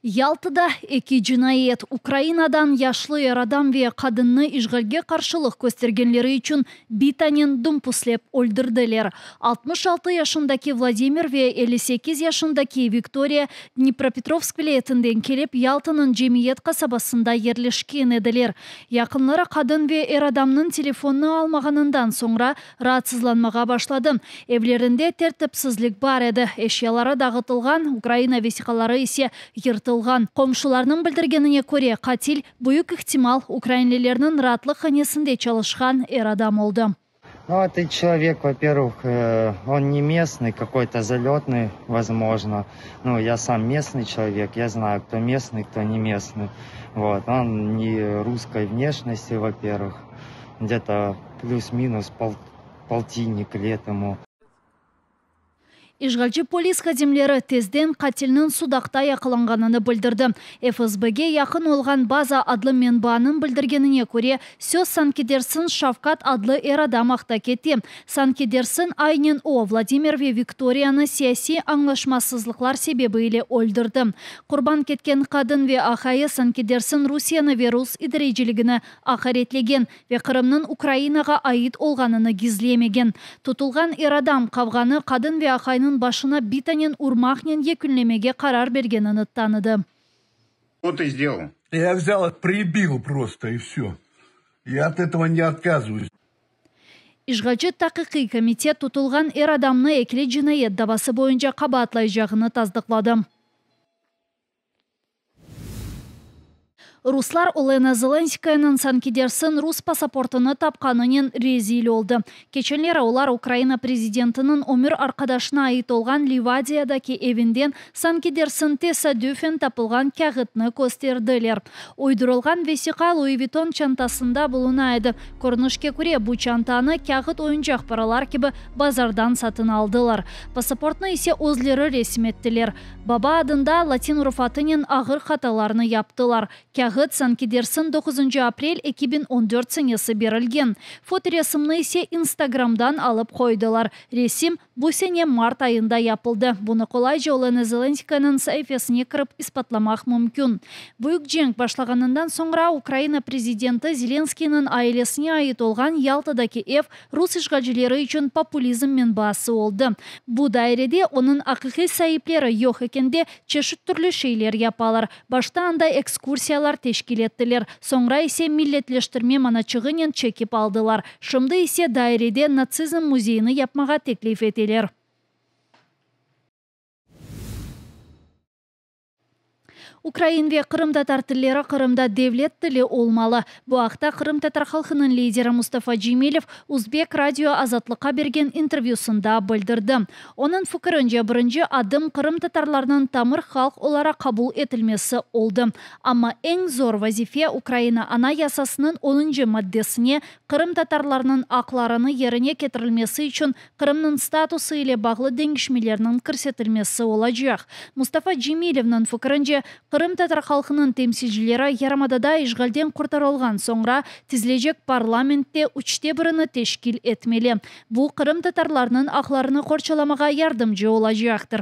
Yaltada eki cinayet, Ukrainadan yaşlı er adam ve qadınnı işğalge qarşılıq köstergenleri içün bitanen dumpuslep öldürdiler. 66 yaşındaki Vladimir ve 58 yaşındaki Viktoriya Dnipropetrovsk vilâyetinden kelip, Yaltanıñ Cemiyet qasabasında yerleşken ediler. Yaqınları qadın ve er adamnıñ telefonnı almağanından soñra raatsızlanmağa başladı. Evlerinde tertipsizlik bar edi, eşyaları dağıtılğan, Ukraina vesiqaları ise yırtılğan. Qomşularnıñ bildirgenine köre, qatil, büyük ihtimal, ukrainlilerniñ raatlıq hanesinde çalışqan er adam oldı. Ну, этот человек, во-первых, он не местный, какой-то залетный, возможно. Ну, я сам местный человек, я знаю, кто местный, кто не местный. Вот, он не русской внешности, во-первых, где-то плюс-минус пол, полтинник лет ему. İşğalci polis hadimleri tezden qatilniñ Sudaqta yaqalanğanını bildirdi. FSBge yaqın olğan Baza adlı menbaanıñ bildirgenine köre, söz sanki dersiñ Şavkat adlı er adam aqta kete. Sanki dersiñ aynen o, Vladimir ve Viktoriyanı siyasiy añlaşmasızlıqlar sebebi ile öldürdi. Qurban ketken qadın ve aqayı sanki dersiñ Rusiyeni ve rus idareciligini aqaretlegen ve Qırımnıñ Ukrainağa ait olğanını gizlemegen. Tutulğan er adam qavğanı qadın ve aqaynıñ başına bitanen urmaqnen yekünlemege qarar bergenini tanıdı. Что ты сделал? Я взял, прибил просто и все. Я от этого не отказываюсь. İşğalci Taqiqiy komitet tutulğan er adamnı ekili cinayet davası boyunca qabaatlaycağını tasdıqladı. Ruslar Olena Zelenskayanıñ sanki dersiñ rus pasaportını tapqanınen rezil oldı. Keçenleri olar Ukraina prezidentiniñ ömür arqadaşına ait olğan Livadiyadaki evinden sanki dersiñ tesadüfen tapılğan kâğıtnı kösterdiler. Uydurılğan vesiqa Louis Vuitton çantasında buluna edi. Körünişke köre, bu çantanı kâğıt oyuncaq paralar kibi bazardan satın aldılar. Pasaportnı ise özleri resim ettiler. Baba adında latin urufatınen ağır hatalarnı yaptılar. Kâğıt, sanki dersiñ, doquzıncı aprel 2014 senesi berilgen. Fotoresimni ise Instagramdan alıp qoydılar. Resim bu sene mart ayında yapıldı. Bunı qolayca Olena Zelenskayanıñ saifesine kirip ispatlamaq mümkün. Büyük cenk başlağanından soñra Ukraina prezidenti Zelenskıynıñ ailesine ait olğan Yaltadaki ev rus işğalcileri içün populizm menbaası oldı. Bu dairede onıñ aqiqiy saipleri yoq ekende çeşit türlü şeyler yapalar. Başta anda ekskursiyalar teşkil ettiler, soñra ise milletleştirme manaçığınen çekip aldılar. Şimdi ise dairede natsizm müzeyini yapmağa teklif eteler. Ukrain ve qırımtatar tilleri Qırımda devlet tili olmalı. Bu aqta qırımtatar halqınıñ lideri Mustafa Cemilev Uzbek radio Azatlıqqa bergen intervyüsında bildirdi. Onıñ fikirince, birinci adım qırımtatarlarnıñ tamır halq olaraq qabul etilmesi oldı. Amma eñ zor vazife Ukraina Anayasasınıñ onuncı maddesine qırımtatarlarnıñ aqlarını yerine ketirilmesi içün Qırımnıñ statusı ile bağlı deñişmelerniñ kirsetilmesi olacaq. Mustafa Cemilevniñ fikirince, qırımtatar halqınıñ temsilcileri yarımadada işğalden qurtarılğan soñra tizilecek parlamentte üçte birini teşkil etmeli. Bu, qırımtatarlarnıñ aqlarını qorçalamağa yardımcı olacaqtır.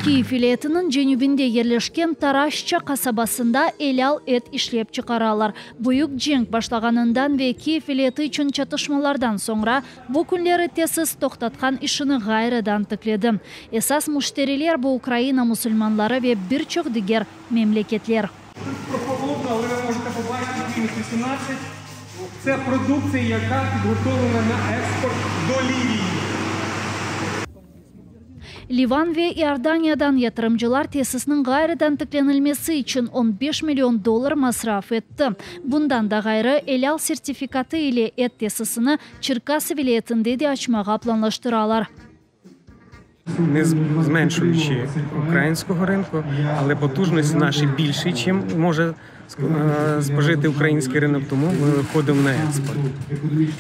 Kyiv vilâyetiniñ cenübinde yerleşken Taraşça qasabasında elâl et işlep çıqaralar. Büyük cenk başlağanından ve Kyiv vilâyeti içün çatışmalardan soñra bu künleri tesis toqtatqan işini ğayrıdan tikledi. Esas müşteriler bu Ukraina musulmanları ve bir çoq diger memleketler. Livan ve İordaniyadan yatırımcılar tesisniñ ğayrıdan tiklenilmesi içün on beş million dollar masraf etti. Bundan da ğayrı, elâl sertifikatı ile et tesisini Çerkası vilâyetinde de açmağa planlaştıralar. Не зменшуючи українського ринку, але потужності наші більші, чим може спожити український ринок, тому ми виходимо на експорт.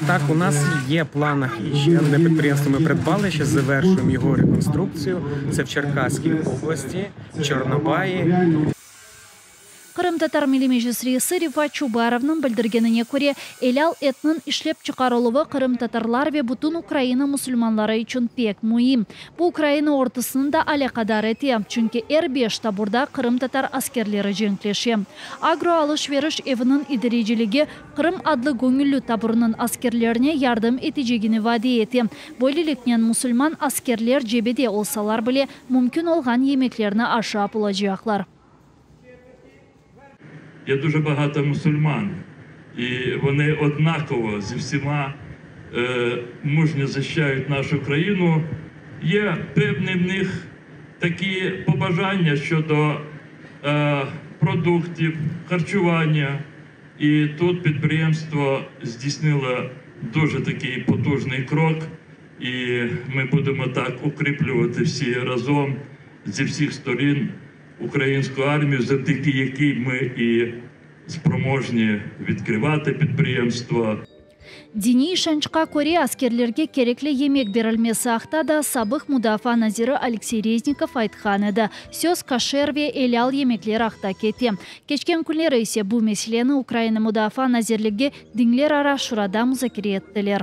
Так, у нас є в планах і ще одне підприємство ми придбали, ще завершуємо його реконструкцію. Це в Черкаській області, в Чорнобаї. Qırımtatar Milliy Meclis reisi Refat Çubarovnıñ bildirgenine köre, elâl etniñ işlep çıqarıluvı qırımtatarlar ve bütün Ukraina musulmanları içün pek müim. Bu Ukraina ordusını da alâqadar ete, çünki er beş taburda qırımtatar askerleri cenkleşe. Agro alış-veriş eviniñ idareciligi Qırım adlı göñülli taburınıñ askerlerine yardım etecegini vade ete. Böyleliknen, musulman askerler cebede olsalar bile, mümkün olğan yemeklerni aşap olacaqlar. Є дуже багато мусульман, і вони однаково зі всіма мужньо захищають нашу країну. Є певні в них такі побажання щодо продуктів, харчування. І тут підприємство здійснило дуже такий потужний крок, і ми будемо так укріплювати всі разом зі всіх сторін українську армію, завдяки якій ми і спроможні відкривати підприємства. Diniy işançqa köre, askerlerge kerekli yemek berilmesi aqta da sabıq mudafaa naziri Aleksey Reznikov aytqan edi. Söz koşer ve elâl yemekler aqta kete. Keçken künleri ise bu meseleni Ukraina Mudafaa nazirligi Dinlerara şurada muzakere ettiler.